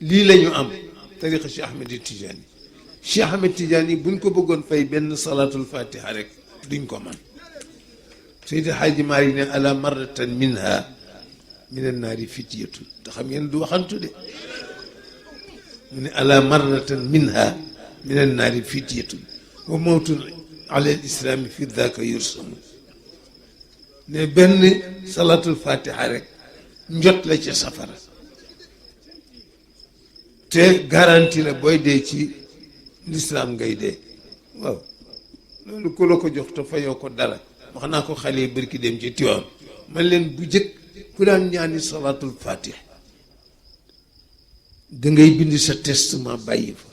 lii la ñu am tariqa Cheikh Ahmed Tidiane Cheikh Ahmed Tidiane buñ ko bëggoon fay benn salaatul fatiha rek duñ ko man Seydi Hadji Malick ne ala marratan minha min annaari fityatun te xam ngeen du waxantu de mu ne ala marratan minha min annaari fityatun wa mawtun ala al islami fi daka yursamu ne benn salaatul fatiha rek njot la ca safara te garantie la booy dee ci lislaam ngay dee waaw loolu ku la ko jox te fayoo ko dara wax naa ko xale yi bërki dem ci Tiwaawan man leen bu jëkk ku daan ñaani salaatul fatih dangay bind sa testament bàyyi fa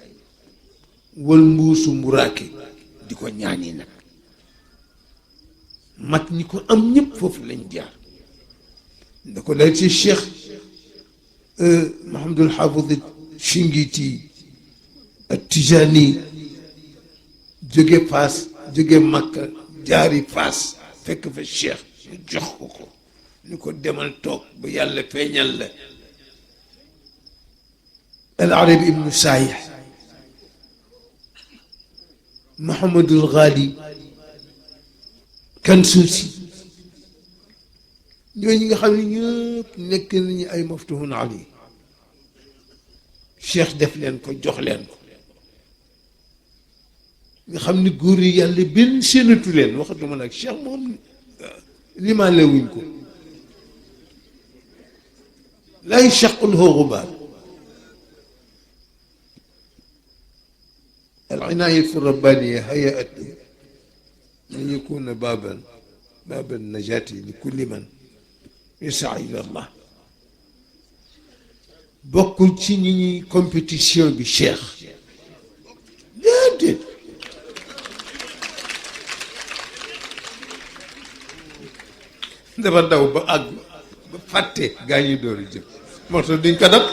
wal mbuusu mburaake di ko ñaani nag mag ñi ko am ñëpp foofu lañ jaar da ko dal ci Cheikh Mahamadul Hafid Shingiti ak Tijani jóge Faas jóge Makka jaari Faas fekk fa Cheikh ñu jox ko ñu ko demal toog ba yàlla feeñal la al Arabi ibnu Saayih Mahamadul Ghali Kansuusi ñooñu nga xam ne ñëpp nekk nañu ay maftuhun ali Cheikh def leen ko jox leen ko nga xam ni góor yi yàlla benn séenatu leen waxatuma nag Cheikh moom limaale wuñ ko laa yashaqul xubaar al inaayatu rabbaniya hayaat an yakuna baaban najaati li kulli man yas'a ila Allah bokkul ci ñi ñuy compétition bi Cheikh déedéet dafa daw ba àgg ba fàtte gaa ñuy door a jëm moo tax duñ ko dab